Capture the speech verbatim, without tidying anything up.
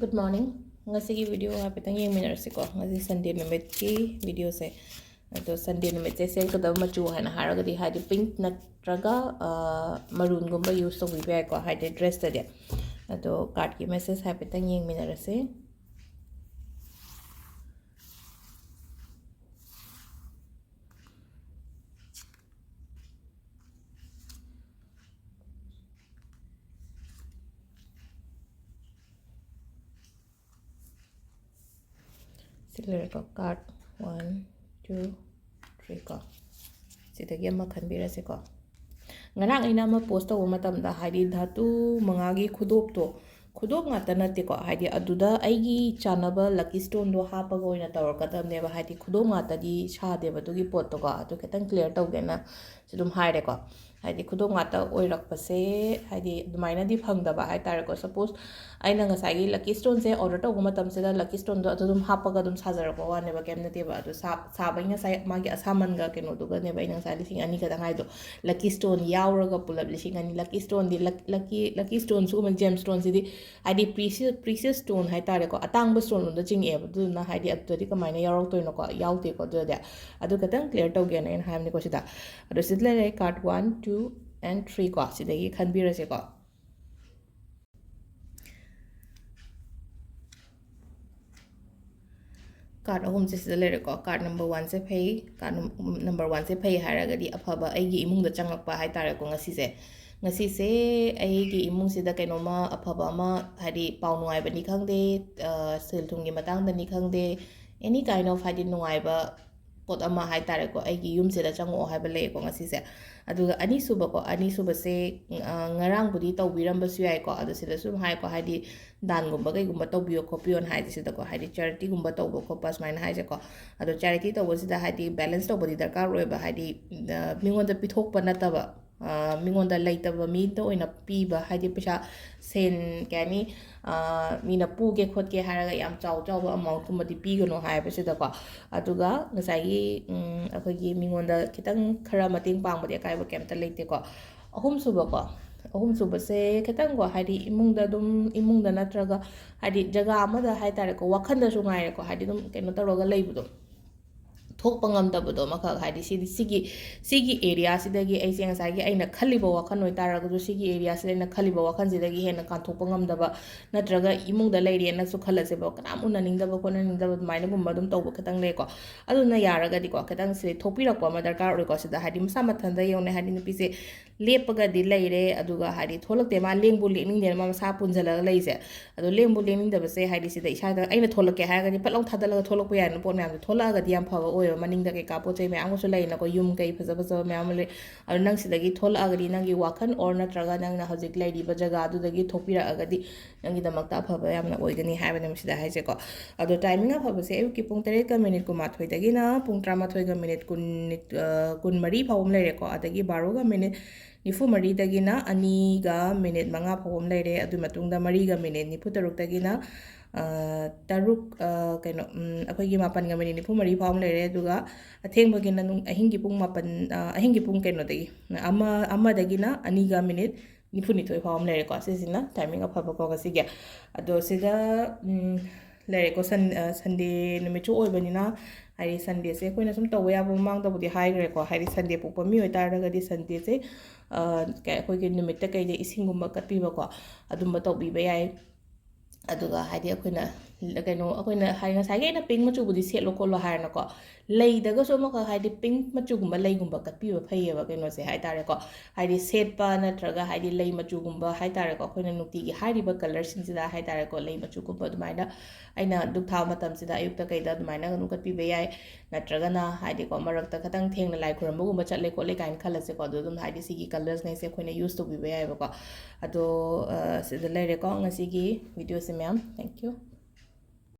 Good morning. ꯉꯁꯤꯒꯤ video ꯍꯥꯏꯐꯦꯠꯇꯪ ꯌꯦꯡꯃꯤꯟꯅꯔꯁꯤꯀꯣ꯫ ꯉꯁꯤ Sunday ꯅꯨꯃꯤꯠꯀꯤ videoꯁꯦ꯫ ꯑꯗꯣ Sunday ꯅꯨꯃꯤꯠꯁꯦ ꯁꯦꯠꯀꯗꯕ ꯃꯆꯨ ꯍꯥꯏꯅ ꯍꯥꯏꯔꯒꯗꯤ, ꯍꯥꯏꯗꯤ, pink ꯅꯠꯇ꯭ꯔꯒ, ꯑ, maroonꯒꯨꯝꯕ use ꯇꯧꯕꯤꯕ ꯌꯥꯏꯀꯣ, ꯍꯥꯏꯗꯤ, dressꯇꯗꯤ꯫ ꯑꯗꯣ cardꯀꯤ message ꯍꯥꯏꯐꯦꯠꯇꯪ ꯌꯦꯡꯃꯤꯟꯅꯔꯁꯤ꯫ ꯁꯤ ꯂꯩꯔꯦꯀꯣ, card one, two, three ꯀꯣ꯫ ꯁꯤꯗꯒꯤ ꯑꯃ ꯈꯟꯕꯤꯔꯁꯤꯀꯣ꯫ ꯉꯔꯥꯡ ꯑꯩꯅ ꯑꯃ post ꯇꯧꯕ ꯃꯇꯝꯗ, ꯍꯥꯏꯗꯤ, ꯙꯥꯇꯨ ꯃꯉꯥꯒꯤ ꯈꯨꯗꯣꯞꯇꯣ, ꯈꯨꯗꯣꯞ ꯉꯥꯛꯇ ꯅꯠꯇꯦꯀꯣ, ꯍꯥꯏꯗꯤ, ꯑꯗꯨꯗ ꯑꯩꯒꯤ ꯆꯥꯟꯅꯕ lucky stoneꯗꯣ ꯍꯥꯞꯄꯒ ꯑꯣꯏꯅ ꯇꯧꯔꯛꯀꯗꯕꯅꯦꯕ, ꯍꯥꯏꯗꯤ, ꯈꯨꯗꯣꯞ ꯉꯥꯛꯇꯗꯤ ꯁꯥꯗꯦꯕ ꯑꯗꯨꯒꯤ ꯄꯣꯠꯇꯣꯀꯣ꯫ ꯑꯗꯨ ꯈꯤꯇꯪ clear ꯇꯧꯒꯦꯅ ꯁꯤ ꯑꯗꯨꯝ ꯍꯥꯏꯔꯦꯀꯣ꯫ ꯍꯥꯏꯗꯤ, ꯈꯨꯗꯣꯞ ꯉꯥꯛꯇ ꯑꯣꯏꯔꯛꯄꯁꯦ, ꯍꯥꯏꯗꯤ, ꯑꯗꯨꯃꯥꯏꯅꯗꯤ ꯐꯪꯗꯕ ꯍꯥꯏ ꯇꯥꯔꯦꯀꯣ꯫ Suppose ꯑꯩꯅ ꯉꯁꯥꯏꯒꯤ lucky stoneꯁꯦ order ꯇꯧꯕ ꯃꯇꯝꯁꯤꯗ lucky stoneꯗꯣ ꯑꯗꯨ ꯑꯗꯨꯝ ꯍꯥꯞꯄꯒ ꯑꯗꯨꯝ ꯁꯥꯖꯔꯛꯄ ꯋꯥꯅꯦꯕ, ꯀꯩꯝ ꯅꯠꯇꯦꯕ꯫ ꯑꯗꯣ ꯁꯥ-, ꯁꯥꯕꯒꯤ ꯉꯁꯥꯏ ꯃꯥꯒꯤ ꯑꯁꯥꯃꯟꯒ ꯀꯩꯅꯣꯗꯨꯒꯅꯦꯕ ꯑꯩꯅ ꯉꯁꯥꯏ ꯂꯤꯁꯤꯡ ꯑꯅꯤ ꯈꯛꯇꯪ ꯍꯥꯏꯗꯣ꯫ Lucky stone ꯌꯥꯎꯔꯒ ꯄꯨꯂꯞ ꯂꯤꯁꯤꯡ ꯑꯅꯤ꯫ Lucky stoneꯗꯤ, luck-, lucky, lucky stone, ꯁꯤꯒꯨꯝꯕ gem stoneꯁꯤꯗꯤ, ꯍꯥꯏꯗꯤ, precious, precious stone ꯍꯥꯏ ꯇꯥꯔꯦꯀꯣ, ꯑꯇꯥꯡꯕ stoneꯔꯣꯝꯗ ꯆꯤꯡꯉꯛꯑꯦꯕ꯫ ꯑꯗꯨꯗꯨꯅ, ꯍꯥꯏꯗꯤ, ꯑꯗꯨꯗꯗꯤ ꯀꯃꯥꯏꯅ ꯌꯥꯎꯔꯛꯇꯣꯏꯅꯣꯀꯣ? ꯌꯥꯎꯗꯦꯀꯣ ꯑꯗꯨꯗꯤ꯫ ꯑꯗꯨ ꯈꯤꯇꯪ clear ꯇꯧꯒꯦꯅ ꯑꯩꯅ ꯍꯥꯏꯕꯅꯤꯀꯣ ꯁꯤꯗ꯫ ꯑꯗꯣ ꯁꯤꯗ ꯂꯩꯔꯦ card one, two and three ꯀꯣ, ꯁꯤꯗꯒꯤ ꯈꯟꯕꯤꯔꯁꯦꯀꯣ꯫ Card ꯑꯍꯨꯝꯁꯦ ꯁꯤꯗ ꯂꯩꯔꯦꯀꯣ꯫ Card number oneꯁꯦ ꯐꯩ꯫ Card num-, number oneꯁꯦ ꯐꯩ ꯍꯥꯏꯔꯒꯗꯤ ꯑꯐꯕ ꯑꯩꯒꯤ ꯏꯃꯨꯡꯗ ꯆꯪꯉꯛꯄ ꯍꯥꯏ ꯇꯥꯔꯦꯀꯣ ꯉꯁꯤꯁꯦ꯫ ꯉꯁꯤꯁꯦ ꯑꯩꯒꯤ ꯏꯃꯨꯡꯁꯤꯗ ꯀꯩꯅꯣꯝꯃ ꯑꯐꯕ ꯑꯃ, ꯍꯥꯏꯗꯤ, ꯄꯥꯎ ꯅꯨꯡꯉꯥꯏꯕꯅꯤ ꯈꯪꯗꯦ, ꯑ, ꯁꯦꯜ ꯊꯨꯝꯒꯤ ꯃꯇꯥꯡꯗꯅꯤ ꯈꯪꯗꯦ, any kind of, ꯍꯥꯏꯗꯤ, ꯅꯨꯡꯉꯥꯏꯕ ꯄꯣꯠ ꯑꯃ ꯍꯥꯏ ꯇꯥꯔꯦꯀꯣ, ꯑꯩꯒꯤ ꯌꯨꯝꯁꯤꯗ ꯆꯪꯉꯛꯑꯣ ꯍꯥꯏꯕ ꯂꯩꯌꯦꯀꯣ ꯉꯁꯤꯁꯦ꯫ ꯑꯗꯨꯒ ꯑꯅꯤꯁꯨꯕꯀꯣ, ꯑꯅꯤꯁꯨꯕꯁꯦ, ꯑ, ꯉꯔꯥꯡꯕꯨꯗꯤ ꯇꯧꯕꯤꯔꯝꯕꯁꯨ ꯌꯥꯏꯀꯣ꯫ ꯑꯗꯣ ꯁꯤꯗꯁꯨ ꯑꯗꯨꯝ ꯍꯥꯏꯀꯣ, ꯍꯥꯏꯗꯤ, ꯗꯥꯟꯒꯨꯝꯕ ꯀꯩꯒꯨꯝꯕ ꯇꯧꯕꯤꯌꯣ ꯈꯣꯠꯄꯤꯌꯣꯅ ꯍꯥꯏꯁꯦ ꯁꯤꯗꯀꯣ, ꯍꯥꯏꯗꯤ, charityꯒꯨꯝꯕ ꯇꯧꯕ ꯈꯣꯠꯄ ꯁꯨꯃꯥꯏꯅ ꯍꯥꯏꯁꯦꯀꯣ꯫ ꯑꯗꯣ charity ꯇꯧꯕꯁꯤꯗ, ꯍꯥꯏꯗꯤ, balance ꯇꯧꯕꯗꯤ ꯗꯔꯀꯥꯔ ꯑꯣꯏꯕ, ꯍꯥꯏꯗꯤ, ꯑ, ꯃꯤꯉꯣꯟꯗ ꯄꯤꯊꯣꯛꯄ ꯅꯠꯇꯕ, ꯑ, ꯃꯤꯉꯣꯟꯗ ꯂꯩꯇꯕ ꯃꯤꯗ ꯑꯣꯏꯅ ꯄꯤꯕ, ꯍꯥꯏꯗꯤ, ꯄꯩꯁꯥ, ꯁꯦꯟ, ꯀꯩ ꯍꯥꯏꯅꯤ, ꯑ, ꯃꯤꯅ ꯄꯨꯒꯦ ꯈꯣꯠꯀꯦ ꯍꯥꯏꯔꯒ ꯌꯥꯝ ꯆꯥꯎ ꯆꯥꯎꯕ amountꯀꯨꯝꯕꯗꯤ ꯄꯤꯒꯅꯨ ꯍꯥꯏꯕꯁꯤꯗꯀꯣ꯫ ꯑꯗꯨꯒ ꯉꯁꯥꯏꯒꯤ, ꯎꯝ, ꯑꯩꯈꯣꯏꯒꯤ ꯃꯤꯉꯣꯟꯗ ꯈꯤꯇꯪ ꯈꯔ ꯃꯇꯦꯡ ꯄꯥꯡꯕꯗꯤ ꯑꯀꯥꯏꯕ ꯀꯩꯝꯇ ꯂꯩꯇꯦꯀꯣ꯫ ꯑꯍꯨꯝꯁꯨꯕꯀꯣ, ꯑꯍꯨꯝꯁꯨꯕꯁꯦ ꯈꯤꯇꯪꯀꯣ, ꯍꯥꯏꯗꯤ ꯏꯃꯨꯡꯗ ꯑꯗꯨꯝ, ꯏꯃꯨꯡꯗ ꯅꯠꯇ꯭ꯔꯒ ꯍꯥꯏꯗꯤ ꯖꯒꯥ ꯑꯃꯗ ꯍꯥꯏꯇꯥꯔꯦꯀꯣ, ꯋꯥꯈꯟꯗꯁꯨ ꯉꯥꯏꯔꯦꯀꯣ, ꯍꯥꯏꯗꯤ ꯑꯗꯨꯝ ꯀꯩꯅꯣ ꯇꯧꯔꯒ ꯂꯩꯕꯗꯣ, ꯊꯣꯛꯄ ꯉꯝꯗꯕꯗꯣ ꯑꯃꯈꯛ, ꯍꯥꯏꯗꯤ ꯁꯤꯗꯤ, ꯁꯤꯒꯤ, ꯁꯤꯒꯤ ꯑꯦꯔꯤꯌꯥꯁꯤꯗꯒꯤ ꯑꯩꯁꯦ ꯉꯁꯥꯏꯒꯤ ꯑꯩꯅ ꯈꯜꯂꯤꯕ ꯋꯥꯈꯜ ꯑꯣꯏꯇꯥꯔꯒꯁꯨ, ꯁꯤꯒꯤ ꯑꯦꯔꯤꯌꯥꯁꯤꯗ ꯑꯩꯅ ꯈꯜꯂꯤꯕ ꯋꯥꯈꯜꯁꯤꯗꯒꯤ ꯍꯦꯟꯅ ꯀꯥꯟꯊꯣꯛꯄ ꯉꯝꯗꯕ, ꯅꯠꯇ꯭ꯔꯒ ꯏꯃꯨꯡꯗ ꯂꯩꯔꯦꯅꯁꯨ ꯈꯜꯂꯁꯦꯕ, ꯀꯅꯥꯝ ꯎꯅꯅꯤꯡꯗꯕ ꯈꯣꯠꯅꯅꯤꯡꯗꯕ ꯑꯗꯨꯃꯥꯏꯅꯒꯨꯝꯕ ꯑꯗꯨꯝ ꯇꯧꯕ ꯈꯤꯇꯪ ꯂꯩꯀꯣ꯫ ꯑꯗꯨꯅ ꯌꯥꯔꯒꯗꯤꯀꯣ, ꯈꯤꯇꯪ ꯁꯤ ꯊꯣꯛꯄꯤꯔꯛꯄ ꯑꯃ ꯗꯔꯀꯥꯔ ꯑꯣꯏꯀꯣ꯫ ꯁꯤꯗ ꯍꯥꯏꯗꯤ ꯃꯁꯥ ꯃꯊꯟꯇ ꯌꯦꯡꯉꯨꯅꯦ, ꯍꯥꯏꯗꯤ ꯅꯨꯄꯤꯁꯦ ꯂꯦꯞꯄꯒꯗꯤ ꯂꯩꯔꯦ, ꯑꯗꯨꯒ ꯍꯥꯏꯗꯤ ꯊꯣꯛꯂꯛꯇꯦ, ꯃꯥ ꯂꯦꯡꯕꯨ ꯂꯦꯡꯅꯤꯡꯗꯦꯅ ꯃꯥ ꯃꯁꯥ ꯄꯨꯟꯁꯤꯜꯂꯒ ꯂꯩꯁꯦ꯫ ꯑꯗꯣ ꯂꯦꯡꯕꯨ ꯂꯦꯡꯅꯤꯡꯗꯕꯁꯦ ꯍꯥꯏꯗꯤ ꯁꯤꯗ ꯏꯁꯥꯗ ꯑꯩꯅ ꯊꯣꯛꯂꯛꯀꯦ ꯍꯥꯏꯔꯒꯗꯤ ꯐꯠ ꯂꯥꯎ ꯊꯥꯗꯠꯂꯒ ꯊꯣꯛꯂꯛꯄ ꯌꯥꯏꯅ ꯄꯣꯠ ꯃꯌꯥꯝꯗꯣ ꯊꯣꯛꯂꯛꯑꯒꯗꯤ ꯌꯥꯝ ꯐꯕ ꯑꯣꯏꯌꯦꯕ꯫ ꯃꯅꯤꯡꯗ ꯀꯩꯀꯥ ꯄꯣꯠ ꯆꯩ ꯃꯌꯥꯝ ꯑꯃꯁꯨ ꯂꯩꯅꯀꯣ, ꯌꯨꯝ ꯀꯩ ꯐꯖ ꯐꯖꯕ ꯃꯌꯥꯝ ꯑꯃ ꯂꯩ꯫ ꯑꯗꯣ ꯅꯪ ꯁꯤꯗꯒꯤ ꯊꯣꯛꯂꯛꯑꯒꯗꯤ ꯅꯪꯒꯤ ꯋꯥꯈꯜ or ꯅꯠꯇ꯭ꯔꯒ ꯅꯪꯅ ꯍꯧꯖꯤꯛ ꯂꯩꯔꯤꯕ ꯖꯒꯥꯗꯨꯗꯒꯤ ꯊꯣꯛꯄꯤꯔꯛꯑꯒꯗꯤ ꯅꯪꯒꯤꯗꯃꯛꯇ ꯑꯐꯕ ꯌꯥꯝꯅ ꯑꯣꯏꯒꯅꯤ ꯍꯥꯏꯕꯅꯦ ꯃꯁꯤꯗ ꯍꯥꯏꯁꯦꯀꯣ꯫ ꯑꯗꯣ ꯇꯥꯏꯃꯤꯡ ꯑꯐꯕꯁꯦ ꯑꯌꯨꯛꯀꯤ ꯄꯨꯡ ꯇꯔꯦꯠꯀ ꯃꯤꯅꯤꯠ ꯀꯨꯟꯃꯥꯊꯣꯏꯗꯒꯤꯅ ꯄꯨꯡ ꯇꯔꯥꯃꯥꯊꯣꯏꯒ ꯃꯤꯅꯤꯠ ꯀꯨꯟ, ꯑ, ꯀꯨꯟꯃꯔꯤ ꯐꯥꯎꯕ ꯑꯃ ꯂꯩꯔꯦꯀꯣ꯫ ꯑꯗꯒꯤ ꯕꯥꯔꯣꯒ ꯃꯤꯅꯤꯠ ꯅꯤꯐꯨꯃꯔꯤꯗꯒꯤꯅ ꯑꯅꯤꯒ ꯃꯤꯅꯤꯠ ꯃꯉꯥ ꯐꯥꯎꯕ ꯑꯃ ꯂꯩꯔꯦ꯫ ꯑꯗꯨꯒꯤ ꯃꯇꯨꯡꯗ ꯃꯔꯤꯒ ꯃꯤꯅꯤꯠ ꯅꯤꯐꯨꯇꯔꯨꯛꯇꯒꯤꯅ, ꯑ, ꯇꯔꯨꯛ, ꯑ, ꯀꯩꯅꯣ, ꯎꯝ, ꯑꯩꯈꯣꯏꯒꯤ ꯃꯥꯄꯟꯒ ꯃꯤꯅꯤꯠ ꯅꯤꯐꯨꯃꯔꯤ ꯐꯥꯎꯕ ꯑꯃ ꯂꯩꯔꯦ꯫ ꯑꯗꯨꯒ ꯑꯊꯦꯡꯕꯒꯤꯅ ꯅꯨꯡ-, ꯑꯍꯤꯡꯒꯤ ꯄꯨꯡ ꯃꯥꯄꯟ, ꯑ, ꯑꯍꯤꯡꯒꯤ ꯄꯨꯡ ꯀꯩꯅꯣꯗꯒꯤ, ꯑꯃ, ꯑꯃꯗꯒꯤꯅ ꯑꯅꯤꯒ ꯃꯤꯅꯤꯠ ꯅꯤꯐꯨꯅꯤꯊꯣꯏ ꯐꯥꯎꯕ ꯑꯃ ꯂꯩꯔꯦꯀꯣ꯫ ꯁꯤꯁꯤꯅ ꯇꯥꯏꯃꯤꯡ ꯑꯐꯕꯀꯣ ꯉꯁꯤꯒꯤ꯫ ꯑꯗꯣ ꯁꯤꯗ, ꯎꯝ, ꯂꯩꯔꯦꯀꯣ, ꯁꯟ-, ꯑ, ꯁꯟꯗꯦ ꯅꯨꯃꯤꯠꯁꯨ ꯑꯣꯏꯕꯅꯤꯅ, ꯍꯥꯏꯗꯤ ꯁꯟꯗꯦꯁꯦ ꯑꯩꯈꯣꯏꯅ ꯁꯨꯝ ꯇꯧꯕ ꯌꯥꯕ ꯃꯃꯥꯡꯗꯕꯨꯗꯤ ꯍꯥꯏꯈ꯭ꯔꯦꯀꯣ꯫ ꯍꯥꯏꯗꯤ ꯁꯟꯗꯦ ꯄꯣꯛꯄ ꯃꯤ ꯑꯣꯏꯇꯥꯔꯒꯗꯤ ꯁꯟꯗꯦꯁꯦ, ꯑ, ꯀꯩ-, ꯑꯩꯈꯣꯏꯒꯤ ꯅꯨꯃꯤꯠꯇ ꯀꯩꯗ ꯏꯁꯤꯡꯒꯨꯝꯕ ꯀꯠꯄꯤꯕꯀꯣ, ꯑꯗꯨꯝꯕ ꯇꯧꯕꯤꯕ ꯌꯥꯏ꯫ ꯑꯗꯨꯒ ꯍꯥꯏꯗꯤ ꯑꯩꯈꯣꯏꯅ ꯀꯩꯅꯣ, ꯑꯩꯈꯣꯏꯅ ꯍꯥꯏ-, ꯉꯁꯥꯏꯒꯤ ꯑꯩꯅ ꯄꯤꯡ ꯃꯆꯨꯕꯨꯗꯤ ꯁꯦꯠꯂꯣ ꯈꯣꯠꯂꯣ ꯍꯥꯏꯔꯅꯀꯣ, ꯂꯩꯗꯒꯁꯨ ꯑꯃꯈꯛ ꯍꯥꯏꯗꯤ ꯄꯤꯡ ꯃꯆꯨꯒꯨꯝꯕ ꯂꯩꯒꯨꯝꯕ ꯀꯠꯄꯤꯕ ꯐꯩꯌꯦꯕ ꯀꯩꯅꯣꯁꯦ ꯍꯥꯏꯇꯥꯔꯦꯀꯣ꯫ ꯍꯥꯏꯗꯤ ꯁꯦꯠꯄ ꯅꯠꯇ꯭ꯔꯒ ꯍꯥꯏꯗꯤ ꯂꯩ ꯃꯆꯨꯒꯨꯝꯕ ꯍꯥꯏꯇꯥꯔꯦꯀꯣ, ꯑꯩꯈꯣꯏꯅ ꯅꯨꯡꯇꯤꯒꯤ ꯍꯥꯏꯔꯤꯕ ꯀꯂꯔꯁꯤꯡꯁꯤꯗ ꯍꯥꯏꯇꯥꯔꯦꯀꯣ, ꯂꯩ ꯃꯆꯨꯒꯨꯝꯕ ꯑꯗꯨꯃꯥꯏꯅ ꯑꯩꯅ ꯙꯨꯞ ꯊꯥꯕ ꯃꯇꯝꯁꯤꯗ ꯑꯌꯨꯛꯇ ꯀꯩꯗ ꯑꯗꯨꯃꯥꯏꯅ ꯑꯗꯨꯝ ꯀꯠꯄꯤꯕ ꯌꯥꯏ꯫ ꯅꯠꯇ꯭ꯔꯒꯅ ꯍꯥꯏꯗꯤꯀꯣ, ꯃꯔꯛꯇ ꯈꯤꯇꯪ ꯊꯦꯡꯅ ꯂꯥꯏ ꯈꯨꯔꯨꯝꯕꯒꯨꯝꯕ ꯆꯠꯂꯦ ꯈꯣꯠꯂꯦ ꯀꯥꯏꯅ ꯈꯜꯂꯁꯦꯀꯣ, ꯑꯗꯨ ꯑꯗꯨꯝ ꯍꯥꯏꯗꯤ ꯁꯤꯒꯤ ꯀꯂꯔꯁꯉꯩꯁꯦ ꯑꯩꯈꯣꯏꯅ ꯌꯨꯁ ꯇꯧꯕꯤꯕ ꯌꯥꯏꯑꯕꯀꯣ꯫ ꯑꯗꯣ, ꯑ, ꯁꯤꯗ ꯂꯩꯔꯦꯀꯣ ꯉꯁꯤꯒꯤ ꯚꯤꯗꯤꯑꯣꯁꯦ ꯃꯌꯥꯝ꯫ Thank you꯫